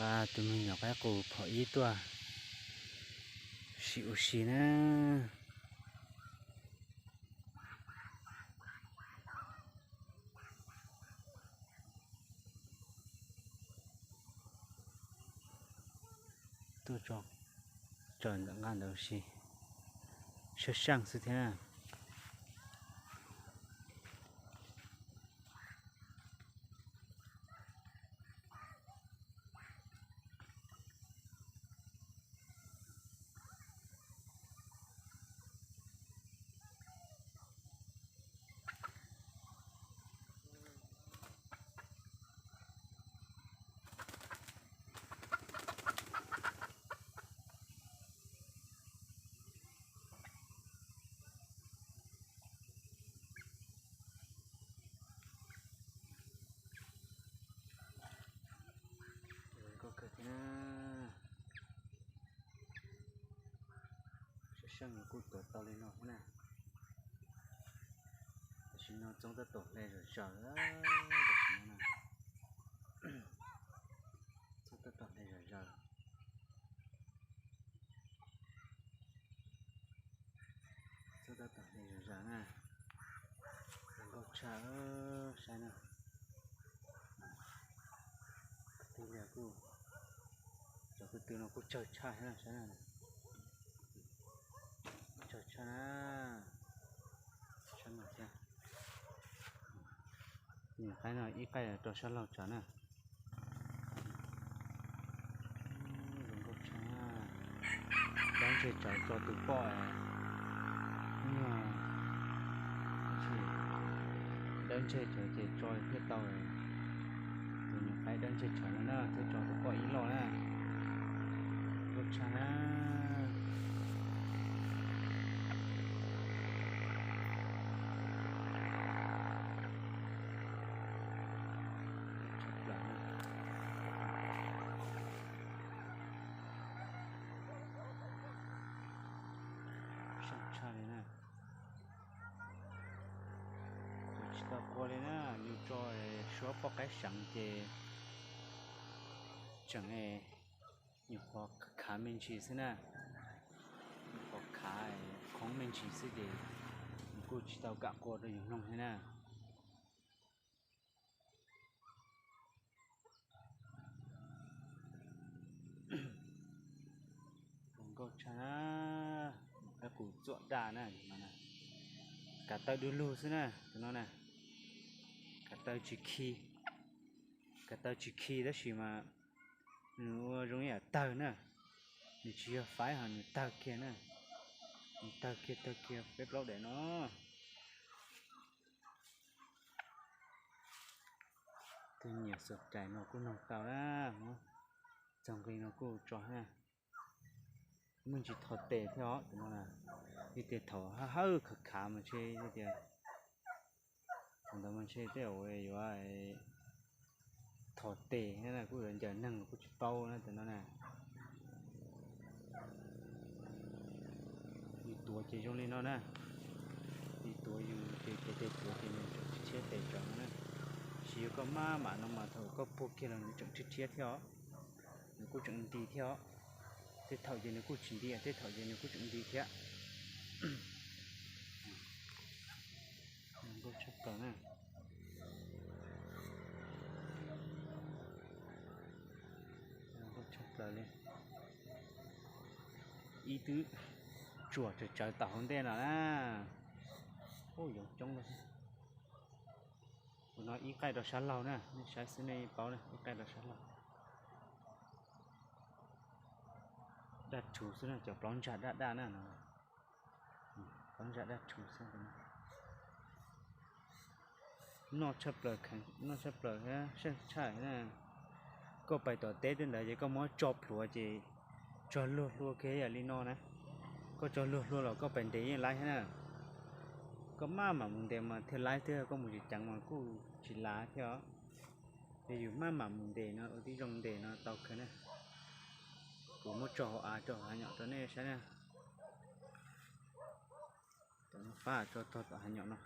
Tus me nyuam qaib qus phom ib tuaj sim ua si na. Tuaj tso, tso ntawm nqaj ntawd ua si, sab seej xwb thiab na. Zoo nkauj kawg thiab na. Sab seej los kuj tuav tau li no thiab na. Tam sim no txob tab tom hle zom zaws, tam sim no na. Txob tab tom hle zom zaws. Txob tab tom hle zom zaws na. Zoo nkauj tshaj, saib na. Kwv tij kuj, cov kwv tij no kuj tsawg tshaj thiab na, saib na. Tsawg tshaj na. Saib no thiab. Nyuam qaib no ib qaij rau sab laug tsawv na. Zoo nkauj tshaj. Dawb ntseg tsawv tso tus poj nyuag, dawb ntseg tsawv ces tso thiaj tau. Tus nyuam qaib dawb ntseg tsawv no na thiaj tso tus poj ib loj na. Nkauj tshaj na. Tshaj plaws na. Seej tshaj li na. Tsis tau qua li na, yus tso suab poj qaib seev ces tseem nyuam qhuav khav me ntsis xwb na. Nyuam qhuav khav khoob me ntsis xwb ces nws kuj tsis tau kam qua rau yus mloog thiab na. Zoo nkauj tshaj na. Qaib qus txuam daj na, kav taw du lug xwb na tus no na. Kav taw tsis khi, kav taw tsis khi tab sis mas nws ua zoo ib yam tawg na. Nws tsis yog faib ho nws tawg kiag na. Nws tawg kiag tawg kiag peb plaub daim no. Tus nyiam xum cais no kuj noog tau na, txog nqi no kuj tso na. Muaj ntsis thov tes thiab os tus no na. Yog tias thaum hawj hawj khav khav mas ntshe tias, thaum ntawd mas ntshe tej zaum yuav thov tes thiab na, kuj yuav ncaws neeg los kuj tsis paub na tus no na. Yus tuav ces zoo li no na. Yus tuav yus ces tes tuav ces nws tseem rhiab tes tsawv no na. Tab sis yog koj maj mam no mas thaum koj puag kiag los nws tseem rhiab rhiab thiab os. Nws kuj tseem nti thiab os. Tej thaum ces nws kuj tsis nti, tej thaum ces nws kuj tseem nti thiab. Zoo nkauj tshaj plaws na. Zoo nkauj tshaj plaws li. Ib twb tsuas tsawv tsawv tom hauv ntej no na. Ub, yoov coob lawm. Tus no ib qaij rau sab laug na, nej saib xwb nej paub na, ib qaij rau sab laug. Daj rhuv xwb na, cov plaub ntsag daj daj na no. Plaub ntsag daj rhuv xwb. Noj tshaj plaws, noj tshaj plaws, seej tshaj na. Koj pais tom teb tej ntawd ces koj muab tso plhuav ces tso luag hlua kiag yam li no na. Koj tso luag hlua los koj pais ntes yeej laib thiab na. Koj maj mam mus ntes mas thiaj laib thiab, koj mus tsis ceev mas kuj tsis laib thiab os. Yog yus maj mam mus ntes no ua tib zoo ntes no tau kawg na. Kuv muab tso hauv av rau hav nyom rau nej saib na. Tom no fab tso tog tom hav nyom no.